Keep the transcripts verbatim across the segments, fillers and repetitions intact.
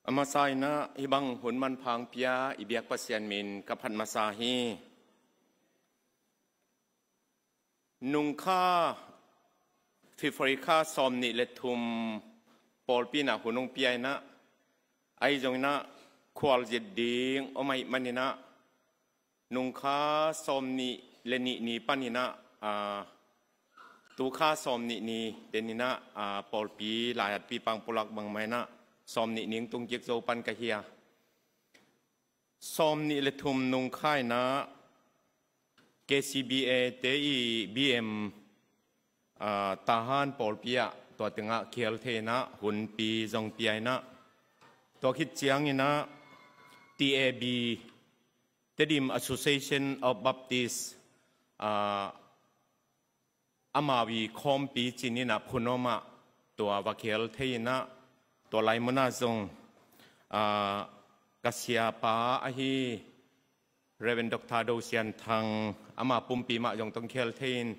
A masa in ah hih bang hun manpha hong pia i biak Pasian min ka phat masa hi. Nungkha February kha sawm nih le thum pawlpi in ah hun hong pia in ah, ahi zongin ah khualzin ding om ahih manin ah nungkha sawm nih le nih ni panin ah, aa, tukha sawm nih ni den in ah, aa, pawlpi lai-atpi pang pulak bangmah in ah sawm nih ni hong tung kik zo pan ka hi a. Sawm nih le thum nungkha in ah K C B A te i B M, aa, Tahan pawlpi ah tua teng ah kihel thei in ah hunpi zong pia in ah, tua khit ciangin ah T A B, Tedim Association of Baptist, aa, amau i khawmpi cin in ah phun om ah tua va kihel thei in ah, tua lai mun ah zong, aa, ka siapa ahi Reverend Doctor Do Sian Thang ama pumpi mah zong tawh kihel thei in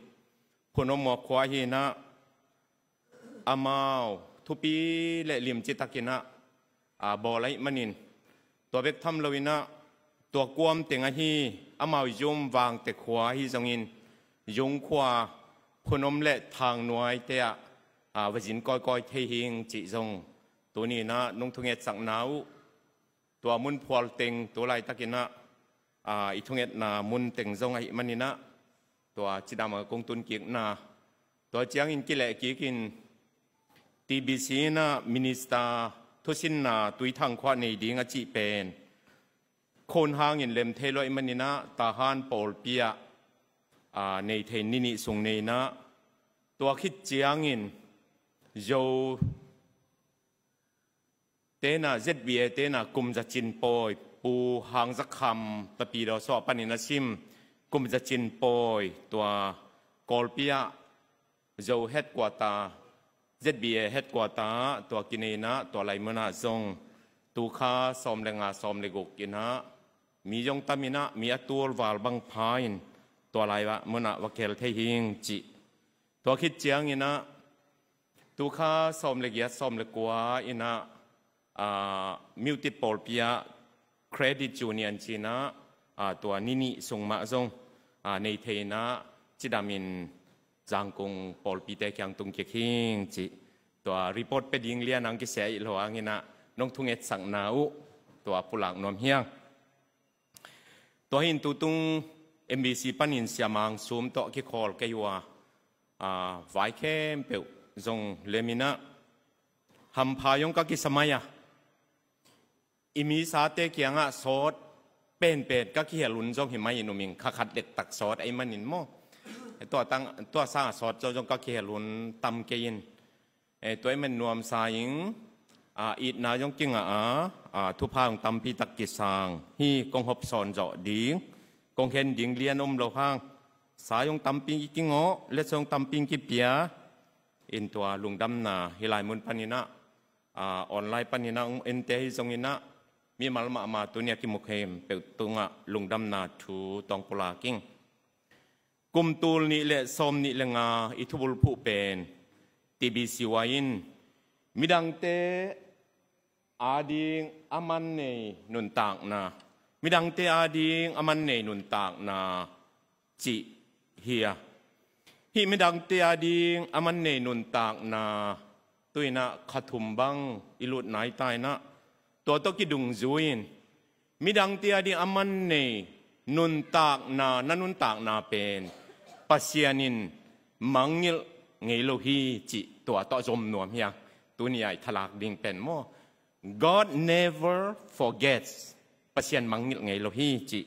phun om mawk khua hi in ah, amau thupi le limci takin ah, aa, bawl ahih manin, tua bek tham lo in ah tua kuam teng ahi amau i zum Vangte khua ahi zongin Zung khua, Phun Om le Thang Nuai te ah, aa, va zin kawikawi thei hing cih zong tuni in ah nong thungetsakna uh, tua mun phual teng tu laitakin ah, aa, i thungetna mun teng zong ahih manin ah, tua cidam a kong tun kikna, tua ciangin kileh kikin T B C in ah minister thusinna Tuithang khua nei ding a cih pen khon hangin lem thei lo ahih manin ah Tahan pawlpi ah, aa, nei thei ni nih sung nei in ah, tua khit ciangin Zo tena Z B A tena Kum Za Cin Pawi, Pu Hang Za Kham Tapidaw suah panin a sim Kum Za Cin Pawi tua Kawlpi ah Zo headquarter, Z B A headquarter ah tua kinei in ah tua lai mun ah zong tukha sawm le nga sawm le guk in ah mi zong tam in ah mi a tul val bang pha in tua lai mun ah va kihel thei hing cih. Tua khit ciangin ah tukha sawm le giat sawm le kua in ah, aa, Mutit pawlpi ah Credit Union ci in ah, aa, tua ni nih sung mah zong, aa, nei thei in ah cidamin Zangkung pawlpite kiang tung kik hing cih. Tua report pia ding lian ang kisia ih lo hangin ah nong thungetsakna uh tua pulak nuam hi ing. Tua hi in tutung M B C panin Sia Mang Sum tawh kikhawl kei uh a, aa, vai khempeuh zong lem in ah hampha zong ka kisa mai a, i misate kiangah sawt penpen ka kihel hun zong hi mai in um ing, kha khat dektak sawt ahih manin maw. Tua tang, tua sangah sawt zong zong ka kihel hun tam kei in. Eh, tua ahih man nuamsa ing, ah, itna zong kingah a, ah, thupha zong tampi tak kisang hi. Kong hop sawn zawh ding, kong khen ding lian om lo hang, sa zong tampi kingawh, let zong tampi kipia in tua lungdamna hih lai mun panin ah, aa, online panin ah hong ente hi zongin ah mimal mahmah tuni a kimu khempeuh tungah lungdamna thu tawng pulak ing. Kum tul nih le sawm nih le nga i thubulphuh pen T B C Y in midangte ading a man nei nuntakna, midangte ading a man nei nuntakna cih hi a. Hih midangte ading a man nei nuntakna tu in ah kha thum bang i lut nai ta in ah, tua tawh kidungzui in midangte ading a man nei nuntakna, na nuntakna pen Pasian in mangngilh ngei lo hi cih tua tawh zom nuam hi a. Tuni a i thalak ding pen maw, God never forgets. Pasian mangngilh ngei lo hi cih.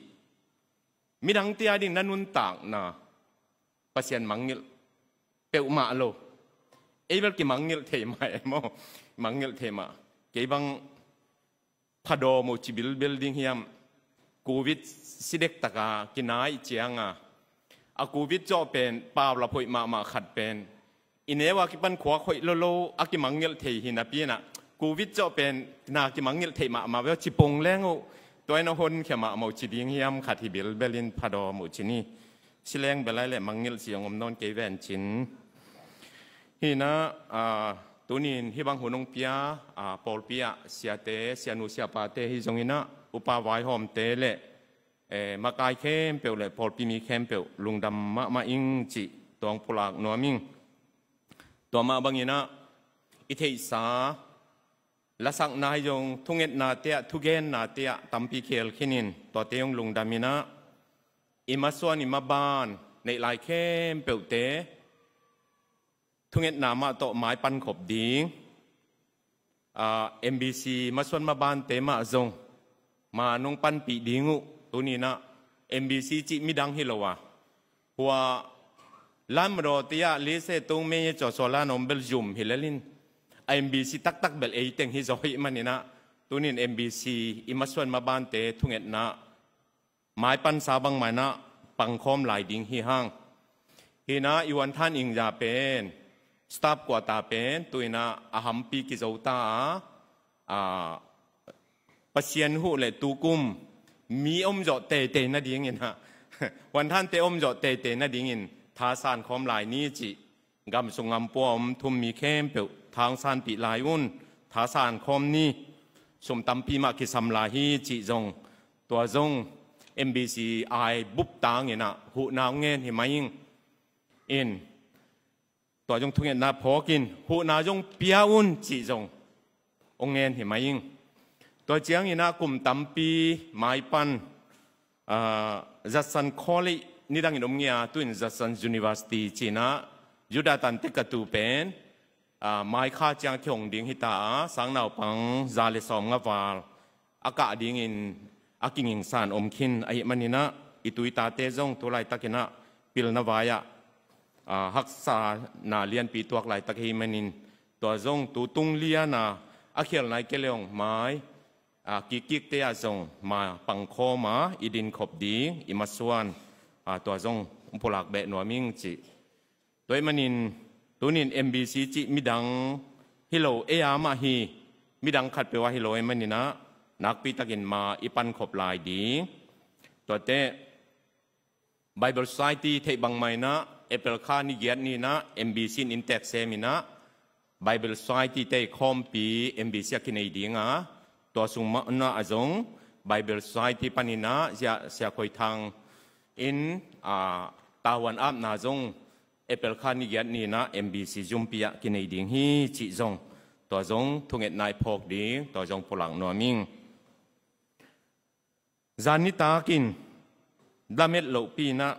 Midangte ading na nuntakna Pasian mangngilh peuhmah lo. Ei bel kimangngilh thei mah e maw. Mangngilh thei mah. Kei bang phadawm uh ci bilbel ding hiam? Covid si dektak a kina ih ciang a, a Covid zawh pen paulap hoih mahmah khat pen i neu a kipan khuak hoih lolo a kimangngilh thei hi napi in ah, Covid zawh pen na kimangngilh theih mahmah ve aw, ci pong leng uh, tua in a honkhia mahmah uh ci ding hiam khat hi bilbel in phadawm uh ci ni. Si leng bel ai leh mangngilh ci hong om nawn kei ven cin. Hi in ah, aa, Tunin hih bang hun hong pia, a, pawlpi ah siate, sianu siapate hi zongin ah, upa vaihawmte le, eh, makai khempeuh le pawlpi mi khempeuh lungdam mahmah ing cih tua hong pulak nuam ing. Tua mah bangin ah i theihsa lasakna hi zong, thungetnate ah, thugennate ah tampi khel khinin, tuate hong lungdam in ah, i masuan i maban neih lai khempeuhte thungetna mah tawh maipan khop ding. A, M B C masuan mabante mah zong ma nong panpih ding uh. Tunin ah M B C cih midang hi lo a, hua Lamro tia Lise tung me ye cawsua la nom bel zum hi lelin, a M B C taktak bel ei teng hi zaw hi manin ah, tunin M B C i masuan mabante thungetna maipansa bangmah in ah pangkhawm lai ding hi hang. Hi in ah i Uan Than Ing za pen, staff quarter pen, tu in ah a hampi kizo ta a, a, Pasian huh le tukum mi om zawh teitei nadingin ah, Uan Thante om zawh teitei nadingin thasan khawm lai ni cih, gam sung gam pua om thum mi khempeuh thangsanpih lai un, thasan khawm ni, sum tampi mah kisam lai hi cih zong, tua zong M B C ai bup tangin ah huhna hong ngen hi mai ing. In, tua zong thungetna phawkin huhna zong pia un cih zong hong ngen hi mai ing. Tua ciangin ah kum tampi maipan, a, zatsan College nidangin om ngei a, tuin zatsan University ci in ah, Judah tan tek a tu pen, a, mai kha ciang kihong ding hi ta a, sangnaupang za le sawmnga val a kah dingin a kingingsan om khin ahih manin ah, i tuitate zong tu laitakin ah pilna vai ah, a, haksana lianpi tuak laitak ahih manin, tua zong tu tung lian a, a khial nai kei leh hong mai, a, kikkikte ah zong ma pangkhawm a i dinkhop ding i masuan, a, tua zong hong pulak beh nuam ing cih. Tua ahih manin tunin M B C cih midang hi lo, ei a mah hi, midang khatpeuh a hi lo ahih manin ah, nakpitakin ma i pankhop lai ding. Tuate Bible Society theih bangmah in ah, April kha ni giat ni in ah M B C in inntek sem in ah, Bible Society te khawmpi M B C ah kinei ding a, tua sung mah in ah zong Bible Society panin ah Sia, Sia Khoi Thang in, a, tavuan apna zong April kha ni giat ni in ah M B C zumpi ah kinei ding hi cih zong, tua zong thungetna i phawk ding, tua zong pulak nuam ing. Zan nitakin lamet lohpi in ah,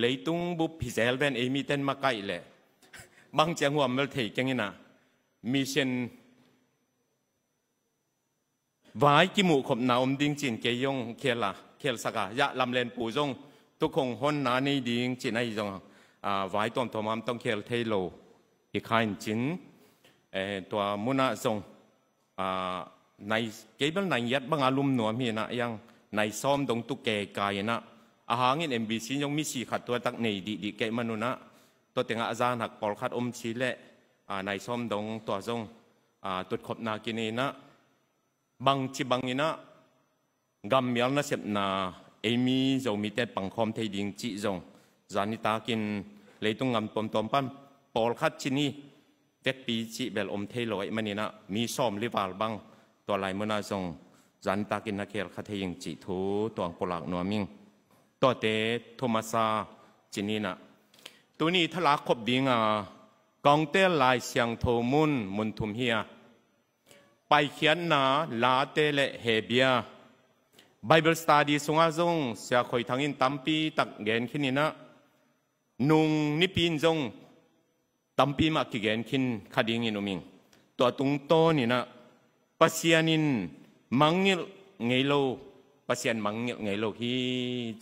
leitung bup hi zel ven ei miten makaih leh bang ciang huam mel thei keng in ah, mission vai kimuhkhopna om ding ci in kei zong khel a, khelsak a, ya lamlen pu zong tukhong honna nei ding ci in ahi zong, a, vai tuamtuam am tong khel thei lo hi kha in cin, eh, tua mun ah zong, a, nai, kei bel nai ngiat banga lum nuam hi in ah, yang nai sawm dong tu kei kai in ah, a hangin M B C zong misi khat tua tak nei dihdih kei manun ah, tua tengah a zan hak pawlkhat om ci leh, a, nai sawm dong tua zong, a, tutkhopna kinei in ah, bangci bangin ah gammial nasepna ei mi Zomite pangkhawm thei ding cih zong, zan nitakin leitung gam tuamtuam pan pawlkhat ci ni, vekpi cih bel om thei lo ahih manin ah, mi sawmli val bang tua lai mun ah zong zan nitakin na khel kha thei ing cih thu tua hong pulak nuam ing. Tuate thu masa ci ni in ah, tuni thalak khop ding a kong tel Lai Siangtho mun, mun thum hi a, Paikhiatna, Late le Hebia. Bible study sungah zong Sia Khoi Thang in tampi tak gen khin in ah, nung nipi in zong tampi mah kigen khin kha dingin um ing. Tua tungtawn in ah, Pasian in mangngilh ngei lo, Pasian mangngilh ngei lo hi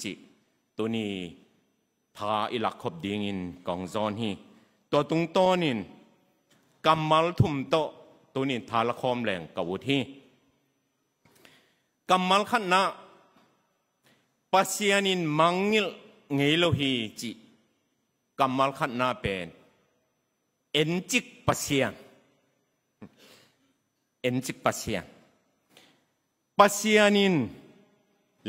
cih tuni tha i lakkhop dingin kong zawn hi. Tua tungtawnin kammal thum tawh tunin tha lakhawm leng ka ut hi. Kammal khatna, Pasian in mangngilh ngei lo hi cih kammal khatna pen encik Pasian. Encik Pasian. Pasian in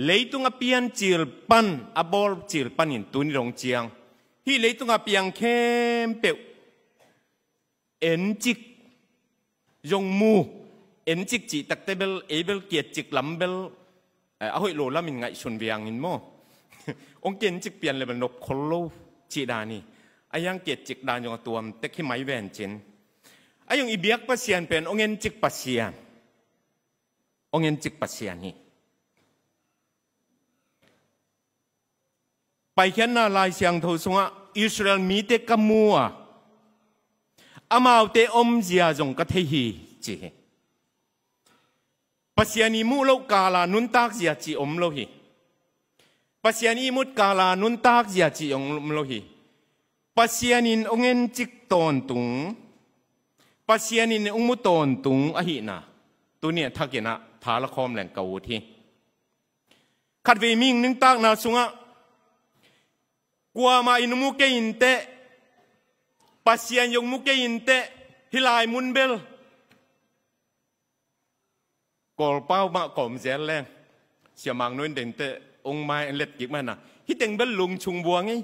leitung a piancil pan, a bawlcil panin tuni dong ciang hih leitung a piang khempeuh encik zong mu. Encik cih takte bel, ei bel kiatcik lam bel, eh, a hoih lo lamin ngaihsun viangin maw, hong kiatcik pian le bel nop khol lo cih dan hi. A hiang kiatcik dan zong a tuam tek hi mai vencin. A hiang i biak Pasian pen hong encik Pasian. Hong encik Pasian hi. Paikhiatna Lai Siangtho sungah Israel mite ka mu a, amaute omzia zong ka thei hi, ci hi. Pasian i muh loh kala nuntakzia ci om lo hi. Pasian i mut kala nuntakzia ci om lo hi. Pasian in hong encik tawntung, Pasian in hong mu tawntung ahihna tuni a thakin ah tha la khawm leng ka ut hi. Khatvei mihing nuntakna sungah kuamah in mu kei inteh, Pasian zong mu kei inteh, hih lai mun bel Kawlpau mah kawm zel leng, Sia Mang Nuai in dengte hong mai an let kik mah na, hih teng bel lungchung buang ei.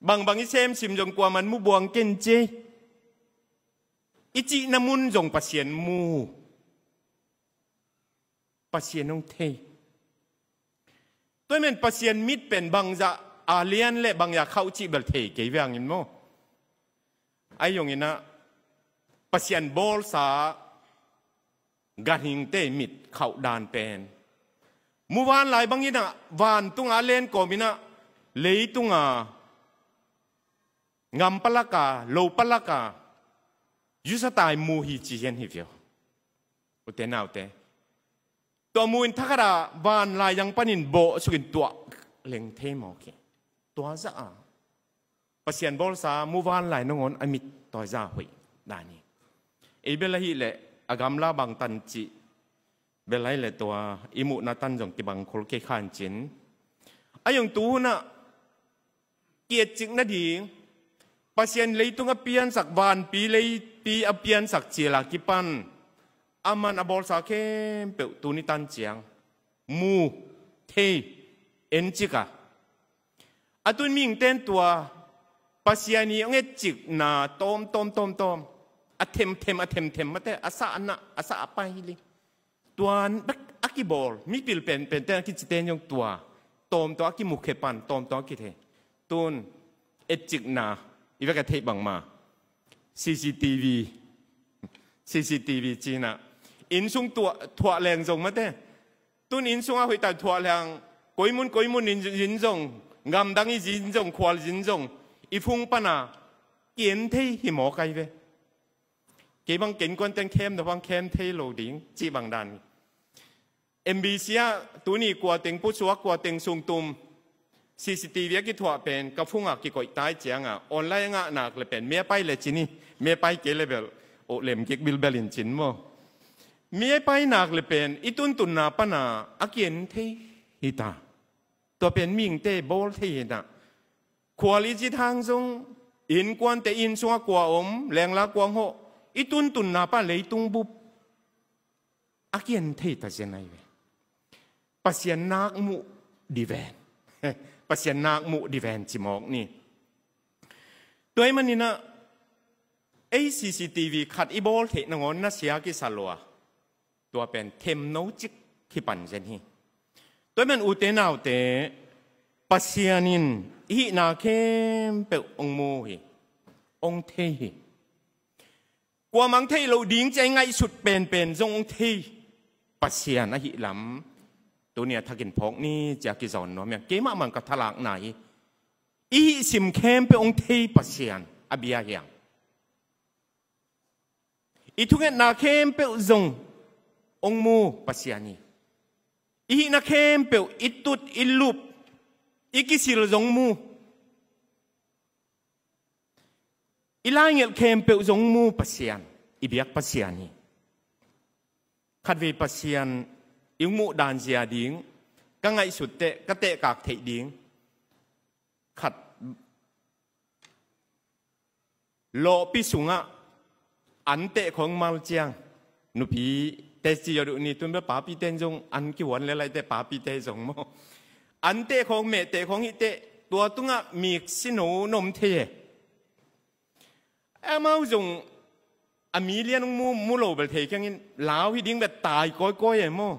Bangbang i semsim zong kuaman mu buang ken ci ei. I cihna mun zong Pasian mu, Pasian hong thei. Tua hi men Pasian mit pen bangzah a lian le bangzah khauh cih bel thei kei viangin maw. Ahi zongin ah Pasian bawlsa ganhingte mit khauh dan pen muvanlai bangin ah vantung a len kawmin ah leitunga ngam palaka, lo palaka, zusatai mu hi ci hian hi viau. Ute naute, tua mu in thakhat a vanlai zang panin bawh sukin tuah leng thei mawk hi. Tua zah a Pasian bawlsa muvanlai nangawn a mit tua zah hoih dan hi. Ei bel ahih leh a gamla bangtan cih bel ahih leh tua i muhna tan zong kibang khol kei khan cin. A zong tu hunah kiatcik nading, Pasian leitung a piansak, vanpi leipi a piansak cila kipan aman a bawlsa khempeuh tuni tan ciang mu, thei, encik a, a tun mihingten tua Pasian i hong etcikna tawm tawm tawm tawm, a themthem a themthem mate, a sah a nah, a sah a pai hi li. Tuan bek a kibawl mipil penpenten a kiciten zong tua tawm tawh a kimukhia pan, tawm tawh a kithei. Tun etcikna i vek a theih bangma C C T V, C C T V cinah innsung tuah thuah leng zong mate. Tun innsung a hoihtak thuah leng koimun koimun in zin zong, gamdang i zin zong, khual zin zong i phung pana kien thei hi mawk ai ve. Kei bang ken kuanten khem na bang khem thei lo ding cih bang dan. M B C ah tuni kua teng pusuak, kua teng sungtum C C T V a kithuah pen ka phungah kikoih tai cianga online a ngah nak le pen mia pai le cini, mia pai kei le bel oh lem kik bilbel in cin maw. Mia pai nak le pen i tuntunna pana a kien thei hita. Tua pen mihingte bawl thei hita. Khual i zit hang zong, innkuante inn sungah kua om, lengla kuang hawh, i tuntunna pa leitung bup a kian thei ta zen ai ve. Pasian nak muh di ven. Pasian nak muh di ven cimawk ni. Tua i maninah ei C C T V khat i bawl theih nangawn na sia kisa lua. Tua pen themno cik hi pan zen hi. Tua men ute naute, Pasian in i hihna khempeuh hong mu hi, hong thei hi. Kuamang thei lo ding cia i ngaihsut penpen zong hong thei Pasian ahi lam tunia thakin phawk ni cia kizawn nuam hiang. Keimah mang ka thalakna hi. I hih sim khempeuh hong thei Pasian a bia hiang. I thungetna khempeuh zong hong mu Pasian hi. I hihna khempeuh, i tut, i lup, i kisil zong mu. I laingelh khempeuh zong mu Pasian, i biak Pasian hi. Khatvei Pasian i hong muh dan zia ding ka ngaihsut teh ka tehkak theih ding khat. Lawhpi sungah an teh khong mal ciang nupi te ci yawduh ni tun bel papi ten zong an kihuan le lai teh papi te zong maw. An teh khong meh teh khong hih teh tua tungah mik sino nom thei e. Amau zong a mi lian hong mu, mu lo bel thei keng in, lau hi ding bel tai kawikawi e maw.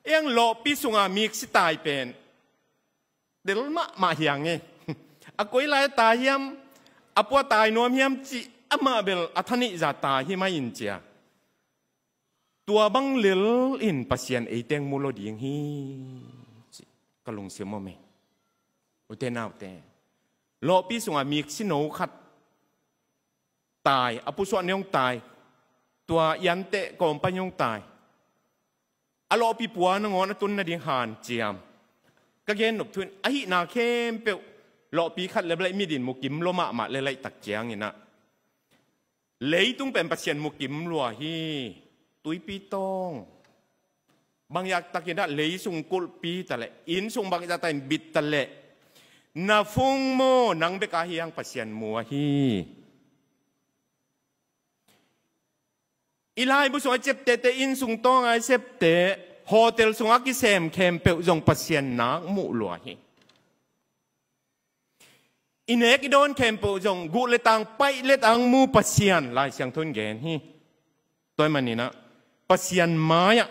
Eng lawhpi sunga miksi tai pen del mahmah hi a ngei. A koi lai a tai hiam, a pua tai nuam hiam cih amah bel a thaneih zah tai hi mai in cia. Tua bang lel in Pasian ei teng mu lo ding hi, cih ka lungsim om e. Ute naute, lawhpi sunga miksi no khat tai, a pusuah ni hong tai, tua i anteh kawmpa ni hong tai. A lawhpi pua nangawn a tun nading hanciam. Ka gen nop thu in, ahihna khempeuh lawhpi khat le bel i mit in mu kim lua mahmah le laihtak ciangin ah, leitung pen Pasian mu kim lua hi. Tuipi tawng, bangzah takin ah lei sung kulhpi ta leh, inn sung bangzah takin bit ta leh, na phung maw, nang bek a hi hang Pasian mu ahi. I laibu sungah i ciaptehte, inn sung tawnga i ciapteh, hotel sungah kisem khempeuh zong Pasian nak muh lua hi. I nek i dawn khempeuh zong guh le tang, paih le tang mu Pasian, Lai Siangtho in gen hi. Tua ahih manin ah Pasian mai-ah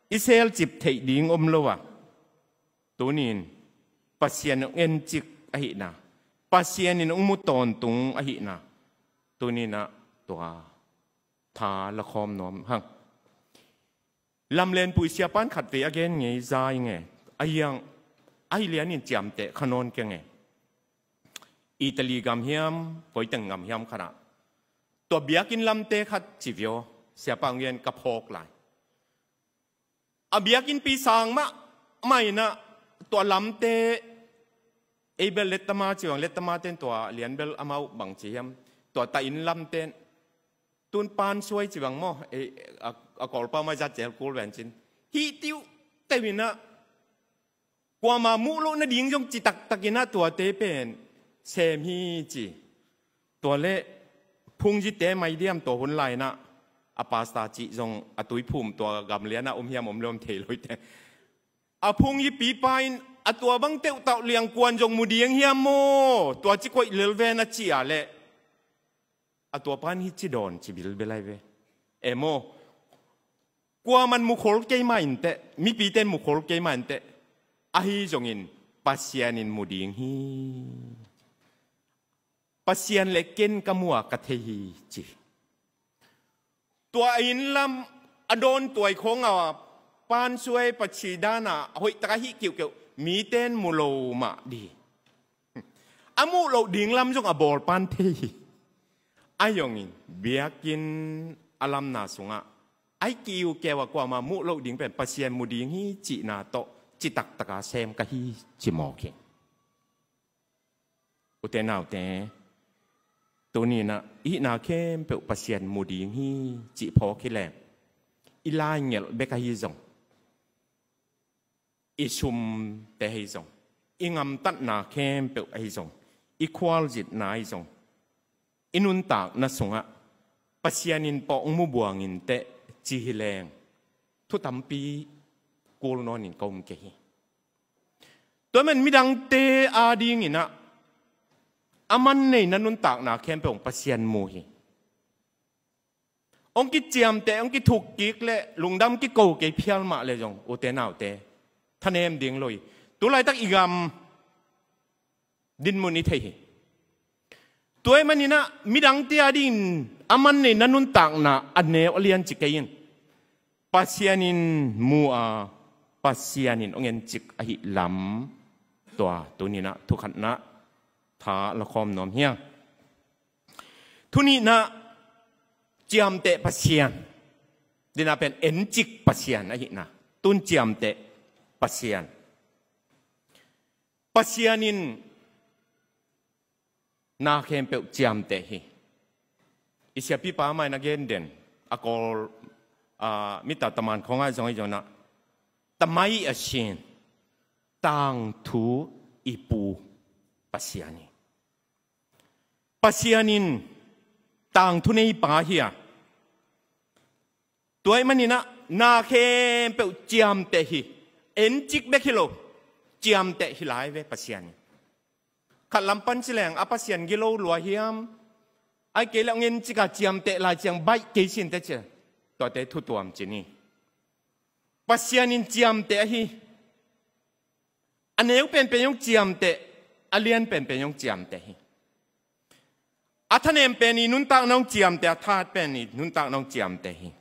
i selcip theih ding om lo a, tuni-in Pasian in hong encik ahihna, Pasian in hong mu tawntung ahihna, tuni-in ah tua tha lakhawm nuam hang. Lamlenpui siapan khatvei a gen ngei zai nge, a hiang, a hi lianin ciamteh kha nawn keng e. Italy gam hiam, koiteng gam hiam khatah tua biakinn lamte khat ci vio, siapa hong gen ka phawk lai. A biakinnpi sang mahmah in ah, tua lamte, ei bel lettama ci bang, lettama ten tua lian bel amau bang ci hiam, tua ta inn lamten, tun pan suai ci bang maw, ei, a, a Kawlpau mah zat zel kul ven cin. Hih tiuh teuh in ah, kuamah muh loh nading zong ci taktak in ah tuate pen sem hi ci. Tua leh phungzite mai diam, tua hun lai in ah a pastor cih zong a tuiphum tua gam lian ah om hiam om lo om thei lo hi te. A phungzipipa in a tua bang teuhtauh liangkuan zong mu ding hiam maw, tua ci koih lel ven a ci a leh, a tua pan hih ci dawn ci bilbel lai ve. E maw, kuaman mukhol kei mah inteh, mipiten mukhol kei mah inteh, ahi zongin Pasian in mu ding hi. Pasian le ken ka mu a ka thei hi ci. Tua a inn lam a dawn tuai khawng a pan suai paci dan a hoih taka hih kiuhkeuh miten mu lo mah dih. A muh loh ding lam zong a bawl pan thei hi. A hi zongin biakinn a lamna sungah a hi kiuhkeuh a kuamah muh loh ding pen Pasian mu ding hi cihna tawh ci taktaka sem ka hi ci mawk hi. Ute naute, tuni in ah i hihna khempeuh Pasian mu ding hi cih phawk hi leng, i laingelh bek ahi zong, i sumte ahi zong, i gamtatna khempeuh ahi zong, i khualzinna ahi zong, i nuntakna sungah Pasian in pawh hong mu buang inteh ci hi leng, thu tampi kul nawnin ka um kei hi. Tua ahih manin midangte adingin ah a man nei na nuntakna khempeuh hong Pasian mu hi. Hong kiciamteh, hong kithuk kik leh lungdam kiko kei phial mah leh zong, ute naute, thanem ding lo hi. Tulaitak i gam dinmun i thei hi. Tua ahih manin ah midangte adingin a man nei na nuntakna a neu a lian ci kei in, Pasian in mu a, Pasian in hong encik ahih lam, tua tuni in ah thu khatna tha lakhawm nuam hi hang. Thu nihna, ciamteh Pasian. Dinah pen encik Pasian ahihna. Tun ciamteh Pasian. Pasian in na khempeuh ciamteh hi. I siapipa mah in a gen den, a Kawl, a, mita taman khawng ah zong ahi zongin ah, သမိုင်းအရှင်, tangthu i pu Pasian hi. Pasian in tangthu neipa hi a, tua ahih manin ah na khempeuh ciamteh hi. Encik bek hi lo, ciamteh hi lai ve Pasian in. Khat lam pan ci leng, a Pasian gilo lua hiam, Ai kei le ngen cika ciamteh lai ciang baih kei sin te cia. Tuate thutuam ci ni. Pasian in ciamteh ahi. A neu penpen hong ciamteh, a lian penpen hong ciamteh hi. A thanem pen i nuntakna hong ciamteh, a that pen i nuntakna hong ciamteh hi.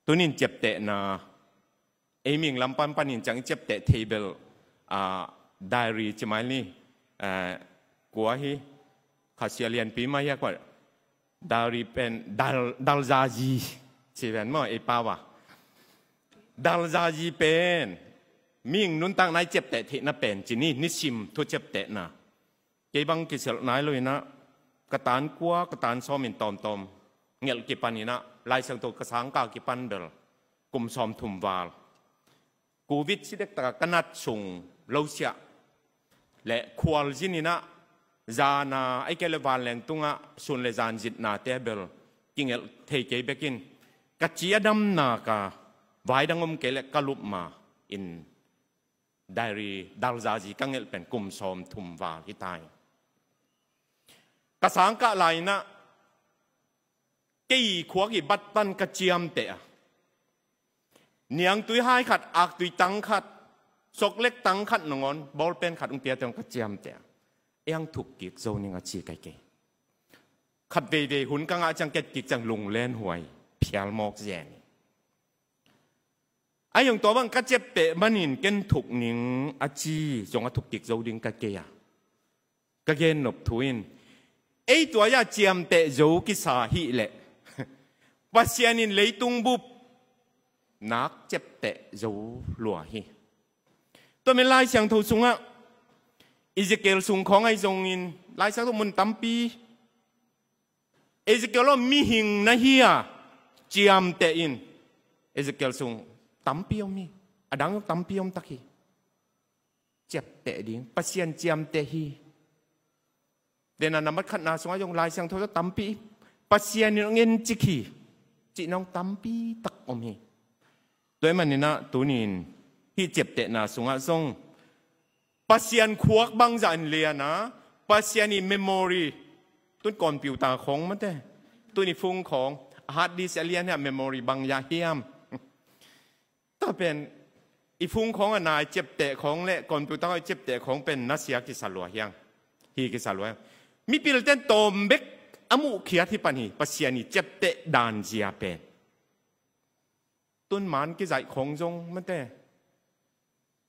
Tunin ciaptehna, ei ming lam pan panin ciang i ciapteh thei bel, ah, diary ci mai ni, ah, kua hi, khasia lianpi mai hi a kua, diary pen, dal, dalzazi ci ven maw, ei pau a. Dalzazi pen, ming nuntakna i ciapteh theihna pen ci ni, nisim thu ciaptehna. Kei bang kiselh nai lo inah, ka tan kua, ka tan sawmin tawmtawm ngelh kipan inah, Lai Siangtho ka sangkah kipan bel kum sawmthum val. Covid si dektakah ka nat sung lo siah le khualzin inah, zana, ai kei le vanleng tungah sun le zan zitnate bel kingelh thei kei bekin, ka ci a damna ka vaidang om kei le ka lupma in diary dalzazi ka ngelh pen kum sawmthum val hi ta hi. Ka sangkah lai inah, kei khuak i battan ka ciamteh a, niangtui hai khat, aktui tang khat, soklek tang khat nangawn, bawlpen khat hong piate hong ka ciamteh a, ei hang thuk kik zo ning a ci kai kei. Khat veivei hun ka ngah ciang ket kik ciang lunglen huai phial mawk zen. Ai hong tua bang ka ciapteh manin ken thuk ning a ci zong a thuk kik zo ding ka kei a. Ka gen nop thu in, ei tua ya ciamteh zo kisa hi leh Pasian in leitung bup nak ciapteh zo lua hi. Tua min Lai Siangtho sungah Ezekiel sung khawng ai zongin Lai Siangtho mun tampi Ezekiel aw mihing na hi a, ciamteh in. Ezekiel sung tampi om hi. A dang tampi om tak hi. Ciapteh ding, Pasian ciamteh hi. Dena nambat khatna sungah zong Lai Siangtho tampi Pasian in hong en cik hi. Cih nong tampi tak om hi. Tua ahih maninah tunin hih ciaptehna sungah zong Pasian khuak bangzah in lian a, Pasian i memory, tun computer khawng mate, tun i phone khawng, a hard disk a lian hi a, memory bangzah hiam? Tua pen i phone khawng a nai ciapteh khawng le computer khawng a ciapteh khawng pen nasia kisa lua hiang. Hi kisa lua hiang. Mipilten tawm bek a muhkhiat hi pan hi, Pasian i ciapteh dan zia pen. Tun man kizaih khawng zong mate,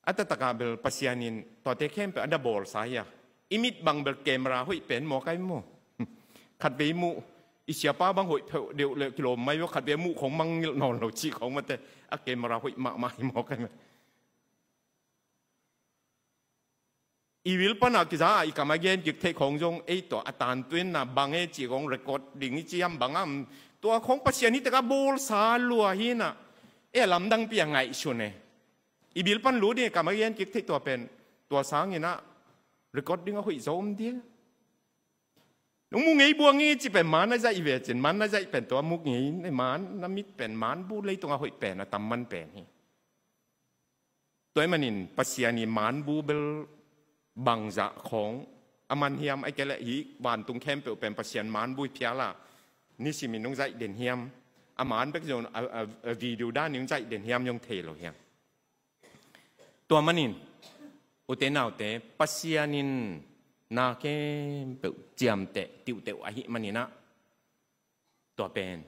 a taktakah bel Pasian in tuate khempeuh a da bawlsa hi a. I mit bang bel camera hoih pen mawk ai maw? Khatvei muh, i siapa bang hoih pheuh deuh le kilawm mai uh, khatvei muh khawng mangngilh nawn lo cih khawng mate, a camera hoih mahmah hi mawk ai maw? I vil pana kiza a i kam a gen kik theih khawng zong ei tua a tantuinna bang e ci khawng record ding i ci hiam bang am, tua khawng Pasian hi tekah bawlsa lua hi na, e a lamdang pi a ngaihsun e. I bil pan lu ding i kam a gen kik theih tua pen, tua sangin ah record ding a hoih zo om ding. Nung mu ngei bua ngei ci pen man a zaih i ve cin, man a zaih pen tua mu ngei, man na mit pen man bu leitung a hoih pen a tam man pen hi. Tua ahih manin Pasian i manbu bel bangzah khawng a man hiam, ahih kei leh hih vantung khempeuh pen Pasian manbu i phial a, nisimin hong zaih den hiam? A man bek zong a, a, a video danin hong zaih den hiam zong thei lo hiam? Tua manin ute naute, Pasian in na khempeuh ciamteh tiuhteuh ahih maninah, tua pen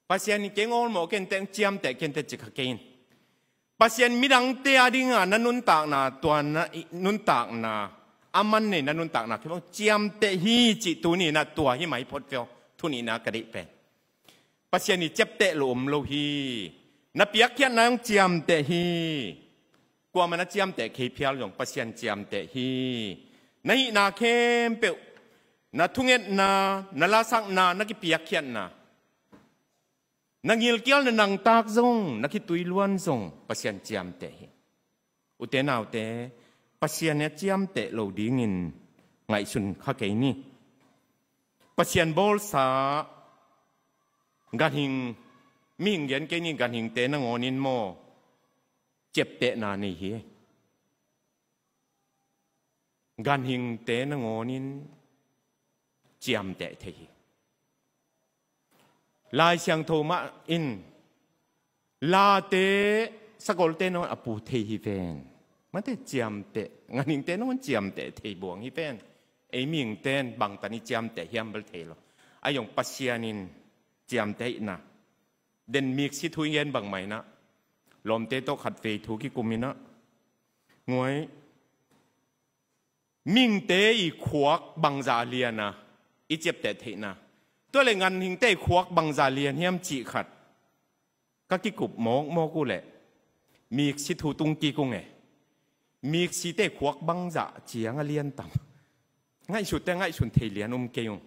Pasian in kei ngawlmawh kei inteh, ciamteh kei inteh ci kha kei in. Pasian midangte a dinga na nuntakna, tua na i, nuntakna, a man nei na nuntakna khempeuh ciamteh hi cih tuni-in ah tua hi mah hi phot veu, tuni-in ah ka deih pen. Pasian i ciapteh lo om lo hi. Na piakkhiatna hong ciamteh hi. Kuamah na ciamteh kei phial zong Pasian ciamteh hi. Na hihna khempeuh, na thungetna, na lasakna, na kipiakkhiatna, na ngilkial, na nangtak zong, na khitui luan zong Pasian ciamteh hi. Ute naute, Pasian a ciamteh lo dingin ngaihsun kha kei ni. Pasian bawlsa ganhing, mihing gen kei ni, ganhingte nangawnin maw ciaptehna nei hi. Ganhingte nangawnin ciamteh thei hi. Lai Siangtho mah in late, sagolte nangawn a pu thei hi ven. Mate ciamteh, ganhingte nangawn ciamteh thei buang hi ven. Ei mihingte in bangtan i ciamteh hiam bel thei lo. A zong Pasian in ciamteh ahihna. Den miksi thu i gen bangmah in ah, Lawmte tawh khatvei thu kikum in ah, nguai, mihingte i khuak bangzah lian a i ciapteh theihna, tua le ganhingte i khuak bangzah lian hiam cih khat ka kikup mawkmawk uh leh, miksi thu tung kik ung e. Miksite i khuak bangzah ciang a lian tam? Ngaihsutte ngaihsun thei lian um kei ung.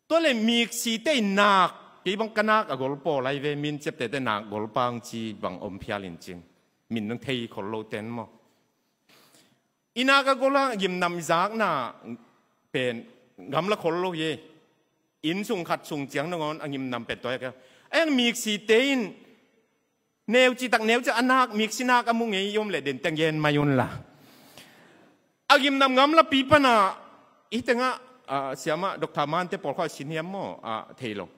Tua le miksite i nak, kei bang ka nak a gol pawl lai ve, min ciaptehte nak gol pang ci bang om phial in cin, min nang thei khol lo ten maw? I nak a gol a gimnam i zakna pen gamla khol lo hi. Inn sung khat sung ciang nangawn a gimnam pen tua hi a. Eng miksite in neu citak neu citak a nak, miksi nak a mu ngei i om leh den teng gen mai un la. A gimnam gamlapi pan ah, i tengah, ah, siamah Doctor Mante pawl khawng a sin hiam maw, ah, thei lo.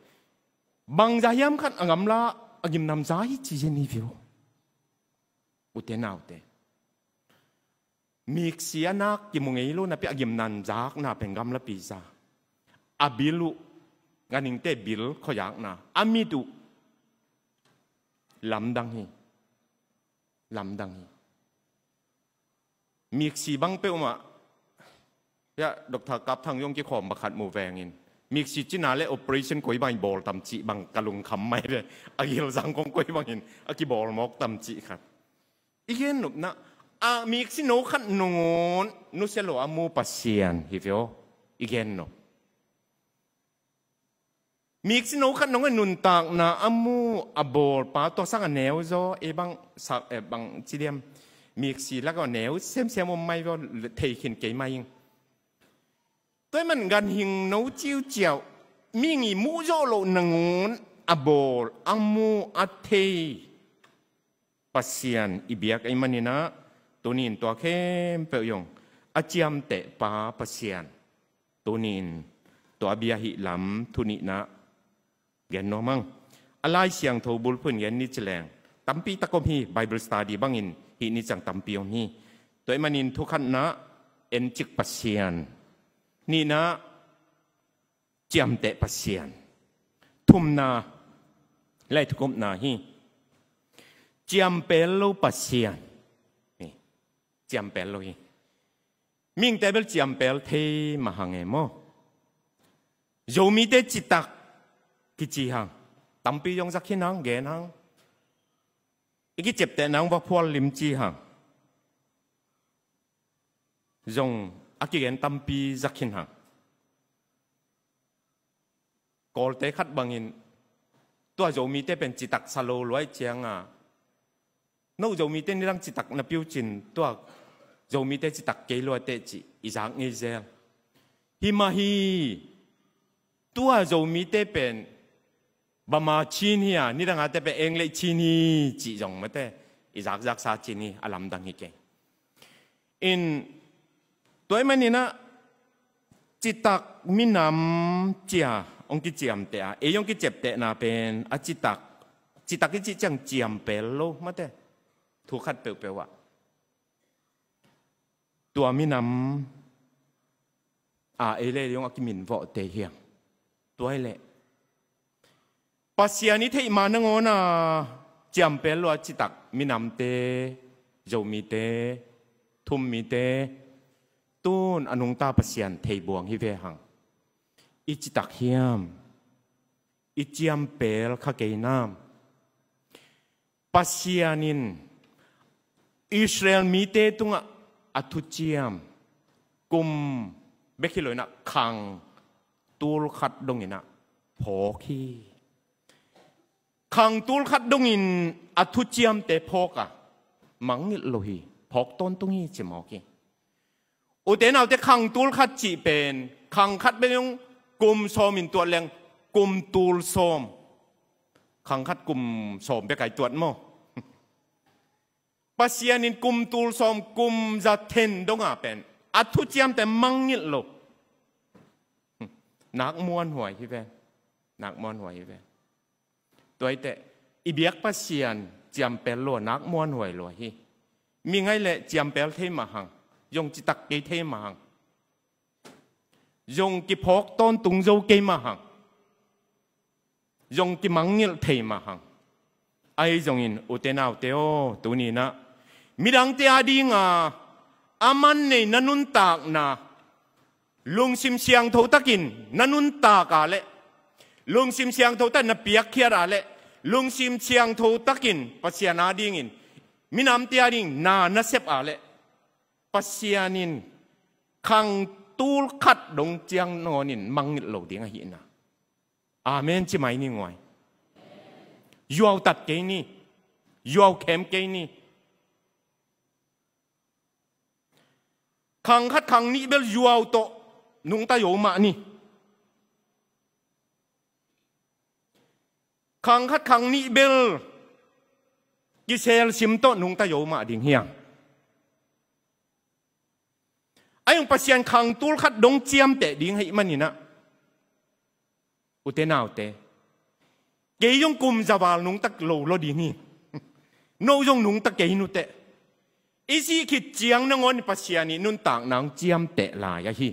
Bangzah hiam khat a gamla a gimnam za hi ci zen hi veu. Ute naute, miksi a nak kimu ngei lo napi a gimnam zakna pen gamlapi za. A bil uh, ganhingte bil khuazakna, a mit uh, lamdang hi. Lamdang hi. Miksi bang peuhmah, ya, Doctor Kap Thang zong kikhawm pakhat mu vengin, miksi cina le operation koi bang i bawl tam cih bang ka lungkham mai ve. A gilzang kong koi bangin a kibawl mawk tam cih khat. I gen nopna, a miksi no khat nangawn nusia lo a mu Pasian hi veu. I gen nop. Miksi no khat nangawn nuntakna a mu a bawlpa tua sang a neu zaw, e bang sa, e bang ci diam. Miksi lak a neu semsem om mai veu, thei khin kei mai ing. Tua ahih man ganhing no ciuciau, mihing i muh zawh loh nangawn a bawl, a mu, a thei Pasian i biak ahih manin ah, tuni in tua khempeuh zong a ciamtehpa Pasian, tuni in tua a bia hi lam thu nihna gen nuam ing. A Lai Siangtho bulphuh in gen ni ci leng tampi tak om hi, Bible study bangin hih ni ciang tampi om hi. Tua ahih manin thu khatna, encik Pasian. Nihna, ciamteh Pasian. Thumna, lai thukupna hi, ciampel lo Pasian. Hi, ciampel lo hi. Mihingte bel ciampel thei mah hang e maw? Zomite citak kici hang. Tampi zong za khin hang, gen hang. I kiciaptehna hong va phual limci hang. Zong a kigen tampi za khin hang. Kawlte khat bangin, tua Zomite pen citak sa lo lua ahih ciangin, no Zomite nidang citak na piu cin, tua Zomite citak kei lua teh cih i zak ngei zel. Hi mah hi, tua Zomite pen Bama Chin hi a, nidang a te pen English Chin hi cih zong mate, i zakzaksa cin hi, a lamdang hi kei. In, tua ahih manin ah, citak minam ci a hong kiciamteh a, ei hong kiciaptehna pen a citak, citak i cih ciang ciampel lo mate, thu khat peuhpeuh ah. Tua minam a ei le ei hong a kiminvawhte hi hang. Tua hi leh Pasian i theih ma nangawn a ciampel lua citak minamte, Zomite, Thummite, tun a nungta Pasian thei buang hi ve hang. I citak hiam? I ciampel kha kei nam? Pasian in Israel mite tungah a thuciam kum bek hi lo in ah khang tul khat dongin ah phawk hi. Khang tul khat dongin a thuciamte phawk a, mangngilh lo hi, phawk tawntung hi ci mawk hi. Ute naute, khang tul khat cih pen, khang khat bek zong kum sawm in tuat leng, kum tul sawm. Khang khat kum sawm bek a i tuat maw? Pasian in kum tul sawm, kum za then dong a pen a thuciamte mangngilh lo. Nak muanhuai hi ven. Nak muanhuai hi ve. Tua hi teh, i biak Pasian ciampel lua, nak muanhuai lua hi. Mi ngaih leh ciampel thei mah hang, zong citak kei thei mah hang, zong kiphawk tawntung zo kei mah hang, zong kimangngilh thei mah hang. Ahi zongin ute naute aw, tuni-in ah midangte adinga a man nei na nuntakna lungsim siangtho takin na nuntak a leh, lungsim siangtho takin na piakkhiat a leh, lungsim siangtho takin Pasian adingin, minamte adingin na na sep a leh, Pasian in khang tul khat dong ciang nangawnin mangngilh lo ding ahihna. Amen ci mai ni nguai. Zuautat kei ni. Zuaukhem kei ni. Khang khat khang nih bel zuau tawh nungta zo mah ni. Khang khat khang nih bel kiselsim tawh nungta zo mah ding hi hang. Ahi zong Pasian khang tul khat dong ciamteh ding ahih manin ah, ute naute, kei zong kum za val nungta lo lo ding hi. No zong nungta kei nuteh. I sih khit ciang nangawn Pasian i nuntakna hong ciamteh lai ahi.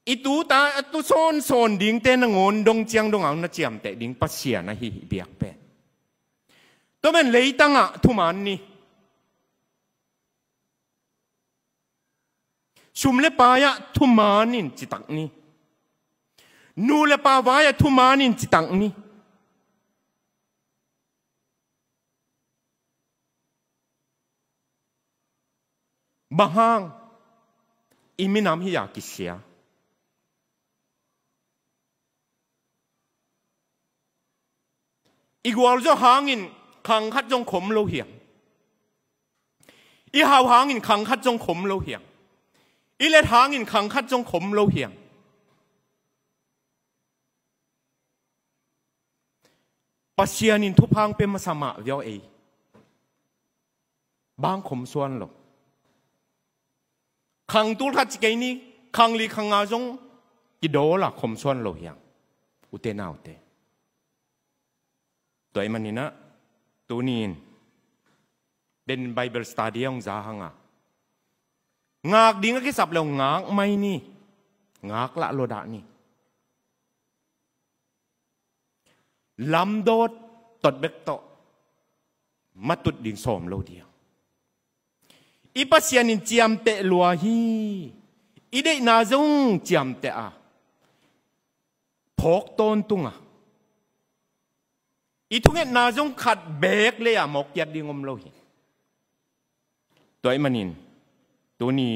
I tuta a tu sawnsawn dingte nangawn dong ciang dong a hong na ciamteh ding Pasian ahi, i biak pen. Tua pen leitangah thuman ni. Sum le pai-ah thumanin citak ni. Nu le pa vai-ah thumanin citak ni. Bang hang? I minam hi-a kisia. I gualzo hangin khang khat zong khom lo hi hang. I hau hangin khang khat zong khom lo hi hang. I let hangin khang khat zong khom lo hi hang. Pasian in thupha hong pia masa mah viau ei. Bang khom suan lo. Khang tul khat ci kei ni, khang li khang nga zong kidawl a khom suan lo hi hang, ute naute. Tua ahih manin ah, tuni-in den Bible study hong za hang a, ngak ding a kisap le hong ngak mai ni. Ngak lah lo dah ni. Lamdawt tot bek tawh matut ding sawm lo ding. I Pasian in ciamteh lua hi. I deihna zong ciamteh a, phawk tawntung a, i thungetna zong khat beek lei-a mawk kiat ding om lo hi. Tua ahih manin tuni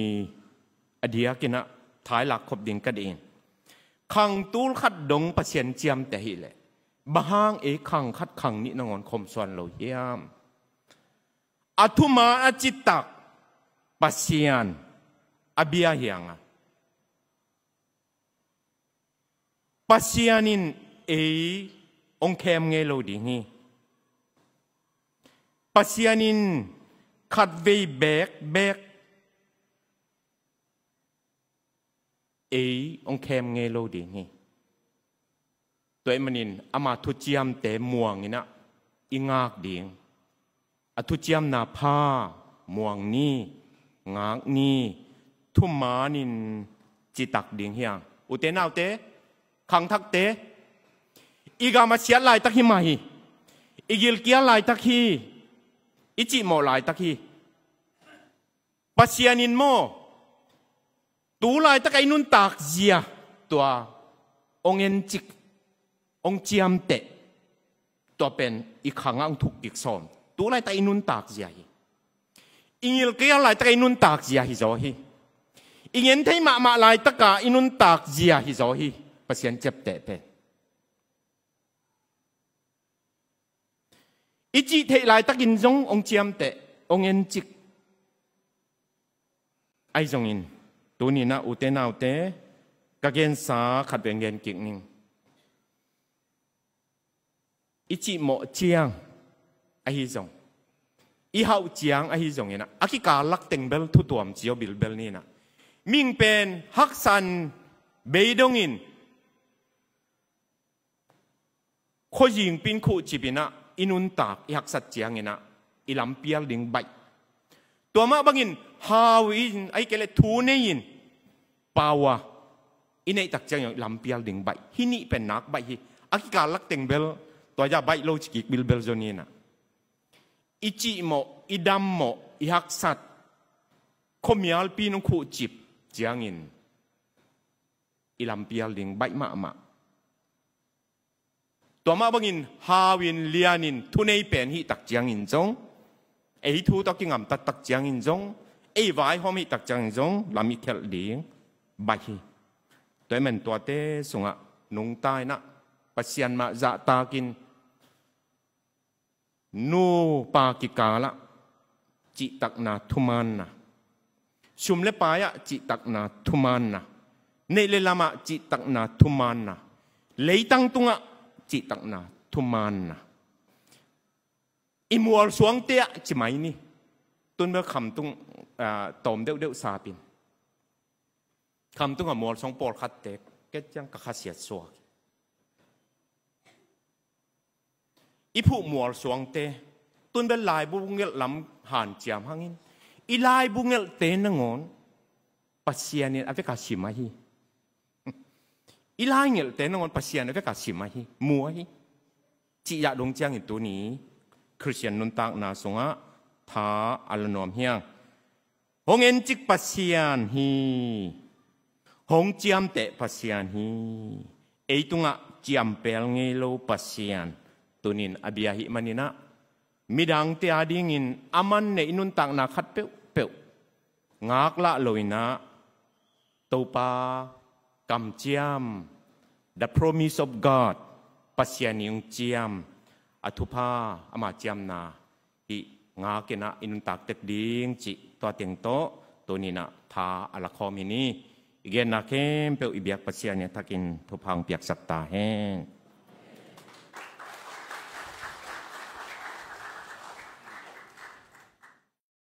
a diakin ah thailak khop ding ka deih in, khang tul khat dong Pasian ciamteh ahih leh, bang hang ei khang khat khang nih nangawn khom suan lo hiam? A thuman a citak Pasian a bia hi hang a, Pasian in ei hong khem ngei lo ding hi. Pasian in khatvei beekbeek ei hong khem ngei lo ding hi. Tua ahih manin ama thuciamte muang in ah i ngak ding, a thuciamna pha muang ni, ngak ni, thumanin citak ding hi hang. Ute naute, khangthakte, i gam a siat laitak hi mah hi. I gilkial laitak hi. I cihmawh laitak hi. Pasian in maw, tu laitak a i nuntak zia, tua hong encik, hong ciamteh, tua pen i khangah hong thukkik sawm. Tu laitak a i nuntak zia hi. I gilkial laitak a i nuntak zia hi zaw hi. I ngen thei mahmah laitak a i nuntak zia hi zaw hi. Pasian ciamteh pen. I cih theih laitakin zong hong ciamteh, hong encik. Ahi zongin, tuni-in ah ute naute, ka gensa khat veng gen kik ning. I cihmawh ciang ahi zong, i hauh ciang ahi zongin ah, a kikal lak teng bel thu tuam ci aw, bilbel ni-in ah. Mihing pen haksa-in bei dongin, khuazingpi in khuhcip in ah i nuntak i haksat ciangin ah i lampial ding baih. Tua mah bangin hau in, ahih kei leh thu nei in, power i neih tak ciangin i lampial ding baih. Hih nih pen nak baih hi. A kikal lak teng bel tua zah baih lo ci kik bilbel zaw ni in ah, i cihmawh, i dammawh, i haksat, khuamialpi in hong khuhcip ciangin i lampial ding baih mahmah. Tua mah bangin hau in, lian in, thunei pen hih tak ciangin zong, ei thu tawh kingamtat tak ciangin zong, ei vaihawm hih tak ciangin zong lam i khelh ding baih hi. Tua ahih manin tuate sungah nungta in ah Pasian mah zahtak in, nu pa kikal ah cihtakna thumaanna, sum le paai ah cihtakna thumaanna, neih le lam ah cihtakna thumaanna, leitang tungah cihtakna thumaanna. I mualsuangte ah ci mai ni. Tun bel Khamtung, ah, tawm deuhdeuh sap in, Khamtung a mualsuang pawlkhatte, kei ciang ka khasiat suak. I phuh mualsuangte, tun bel laibu ngelh lam hanciam hangin, i laibu ngelhte nangawn Pasian in a vek a sim ahi. I lai ngelhte nangawn Pasian a vek a sim ahi, mu ahi. Cih zah dong ciangin tuni Khristian nuntakna sungah tha a la nuam hi hang. Hong encik Pasian hi. Hong ciamteh Pasian hi. Ei tungah ciampel ngei lo Pasian tunin a bia ahih manin ah, midangte adingin aman neih i nuntakna khat peuhpeuh ngaklah lo in ah, Topa kamciam, the promise of God, Pasian in hong ciam, a thupha, ama ciamna hih ngak in ah i nuntak tek ding cih tua teng tawh tuni in ah tha a la khawm hi ni. I genna khempeuh i biak Pasian in a thakin thupha hong piaksak ta hen.